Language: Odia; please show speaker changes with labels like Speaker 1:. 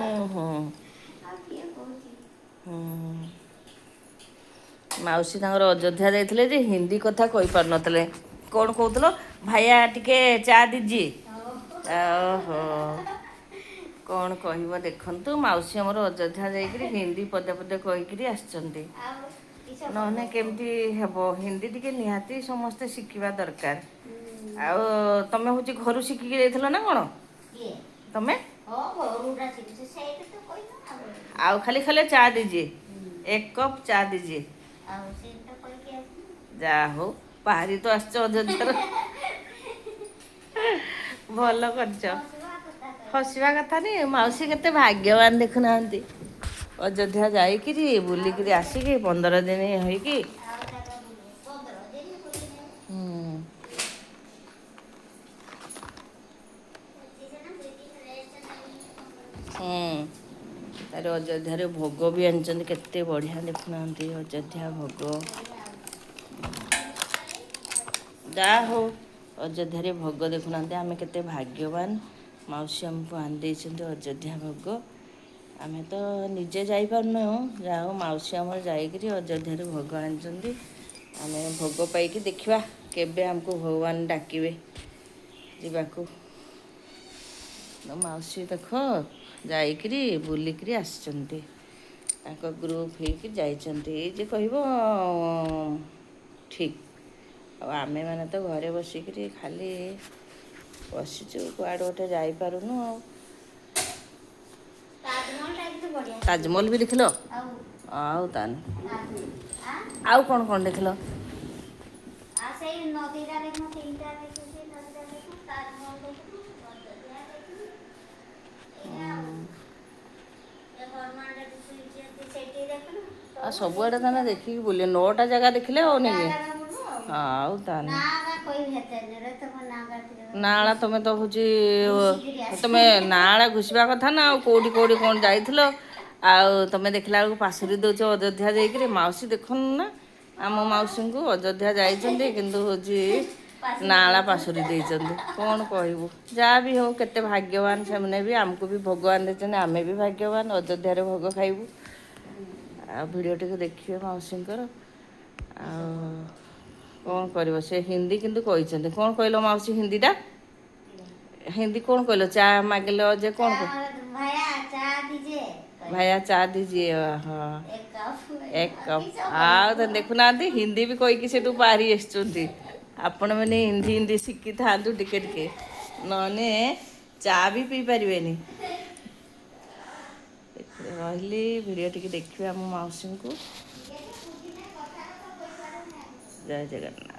Speaker 1: ଓହୋ। ହୁଁ। ମାଉସୀ ତାଙ୍କର ଅଯୋଧ୍ୟା ଯାଇଥିଲେ ଯେ ହିନ୍ଦୀ କଥା କହିପାରୁନଥିଲେ। କଣ କହୁଥିଲ? ଭାଇଆ ଟିକେ ଚା ଦିଜିଏ। ଓହୋ, କଣ କହିବ ଦେଖନ୍ତୁ, ମାଉସୀ ଆମର ଅଯୋଧ୍ୟା ଯାଇକିରି ହିନ୍ଦୀ ପଦେ ପଦେ କହିକିରି ଆସିଛନ୍ତି। ନହେଲେ କେମିତି ହେବ? ହିନ୍ଦୀ ଟିକେ ନିହାତି ସମସ୍ତେ ଶିଖିବା ଦରକାର। ଆଉ ତମେ ହଉଛି ଘରୁ ଶିଖିକି ଯାଇଥିଲ ନା କଣ ତମେ? ଆଉ ଖାଲି ଖାଲି ଚା ଦିଜିଏ, ଏକ କପ୍ ଚା ଦିଜିଏ। ଯାହା ହଉ, ବାହାରି ତ ଆସିଛ ଅଯୋଧ୍ୟାର, ଭଲ କରିଛ। ହସିବା କଥା ନି, ମାଉସୀ କେତେ ଭାଗ୍ୟବାନ ଦେଖୁନାହାନ୍ତି, ଅଯୋଧ୍ୟା ଯାଇକିରି ବୁଲିକିରି ଆସିକି 15 ଦିନ ହେଇକି। ହୁଁ ହୁଁ। ତାର ଅଯୋଧ୍ୟାରେ ଭୋଗ ବି ଆଣିଛନ୍ତି, କେତେ ବଢ଼ିଆ ଦେଖୁନାହାନ୍ତି ଅଯୋଧ୍ୟା ଭୋଗ। ଯାହା ହଉ, ଅଯୋଧ୍ୟାରେ ଭୋଗ ଦେଖୁନାହାନ୍ତି, ଆମେ କେତେ ଭାଗ୍ୟବାନ। ମାଉସୀ ଆମକୁ ଆଣି ଦେଇଛନ୍ତି ଅଯୋଧ୍ୟା ଭୋଗ। ଆମେ ତ ନିଜେ ଯାଇପାରୁନାହୁଁ। ଯାହା ହଉ, ମାଉସୀ ଆମର ଯାଇକିରି ଅଯୋଧ୍ୟାରୁ ଭୋଗ ଆଣିଛନ୍ତି। ଆମେ ଭୋଗ ପାଇକି ଦେଖିବା କେବେ ଆମକୁ ଭଗବାନ ଡାକିବେ ଯିବାକୁ। ମାଉସୀ ଦେଖ ଯାଇକିରି ବୁଲିକିରି ଆସିଛନ୍ତି, ତାଙ୍କ ଗ୍ରୁପ୍ ହେଇକି ଯାଇଛନ୍ତି। ଏଇ ଯେ କହିବ ଠିକ୍। ଆଉ ଆମେମାନେ ତ ଘରେ ବସିକିରି ଖାଲି ବସିଛୁ, କୁଆଡ଼େ ଗୋଟେ ଯାଇପାରୁନୁ। ଆଉ ତାଜମହଲ ବି ଦେଖିଲ? ଆଉ ତାହେଲେ ଆଉ କ'ଣ କ'ଣ ଦେଖିଲ?
Speaker 2: ସେଇ ନଦୀଟା ଦେଖୁନ, ତିନିଟା ଦେଖିଛି। ନଦୀଟା ଦେଖୁ, ତାଜମହଲ ଦେଖିନୁ, ଅଯୋଧ୍ୟା ଦେଖିନୁ, ଏଇଟା ଆଉ ଏ ହନୁମାନ ଶୋଇଛନ୍ତି ସେଇଠି ଦେଖୁନୁ।
Speaker 1: ଆଉ ସବୁଆଡ଼େ ତାହେଲେ ଦେଖିକି ବୁଲି 9ଟା ଜାଗା ଦେଖିଲେ ହଉନି କି?
Speaker 2: ଜାଗା ବୁଲୁ ଆଉ।
Speaker 1: ଆଉ ତାହେଲେ
Speaker 2: ନାଁ ଗା କହିବି ହେତେ ତମ ନାଁ ଗା।
Speaker 1: ନାଳା ତମେ ତ ହଉଛି ତମେ ନାଳା ଘୁଷିବା କଥା ନା। ଆଉ କୋଉଠି କୋଉଠି କ'ଣ ଯାଇଥିଲ? ଆଉ ତମେ ଦେଖିଲା ବେଳକୁ ପାଶୁରି ଦଉଛ ଅଯୋଧ୍ୟା ଯାଇକିରି। ମାଉସୀ ଦେଖୁନୁ ନା ଆମ ମାଉସୀଙ୍କୁ, ଅଯୋଧ୍ୟା ଯାଇଛନ୍ତି କିନ୍ତୁ ହଉଛି ନାଳା ପାଶୁରି ଦେଇଛନ୍ତି। କ'ଣ କହିବୁ? ଯାହା ବି ହଉ, କେତେ ଭାଗ୍ୟବାନ ସେମାନେ ବି। ଆମକୁ ବି ଭଗବାନ ଦେଇଛନ୍ତି, ଆମେ ବି ଭାଗ୍ୟବାନ, ଅଯୋଧ୍ୟାରେ ଭୋଗ ଖାଇବୁ। ଆଉ ଭିଡ଼ିଓ ଟିକେ ଦେଖିବେ ମାଉସୀଙ୍କର। ଆଉ କ'ଣ କରିବ ସେ? ହିନ୍ଦୀ କିନ୍ତୁ କହିଛନ୍ତି। କ'ଣ କହିଲ ମାଉସୀ ହିନ୍ଦୀଟା? ହିନ୍ଦୀ କ'ଣ କହିଲ? ଚା ମାଗିଲ ଯେ କ'ଣ?
Speaker 2: भैया चा दीजिए।
Speaker 1: ଭାୟା ଚା ଦିଜିଏ। ହଁ।
Speaker 2: ଏକ କପ୍।
Speaker 1: ଏକ କପ୍। ଆଉ ତ ଦେଖୁନାହାନ୍ତି, ହିନ୍ଦୀ ବି କହିକି ସେଠୁ ବାହାରି ଆସିଛନ୍ତି। ଆପଣମାନେ ହିନ୍ଦୀ ହିନ୍ଦୀ ଶିଖିଥାନ୍ତୁ ଟିକେ ଟିକେ, ନହେଲେ ଚା ବି ପିଇ ପାରିବେନି। ରହିଲି, ଭିଡ଼ିଓ ଟିକେ ଦେଖିବେ ଆମ ମାଉସୀଙ୍କୁ। ଜୟ ଜଗନ୍ନାଥ।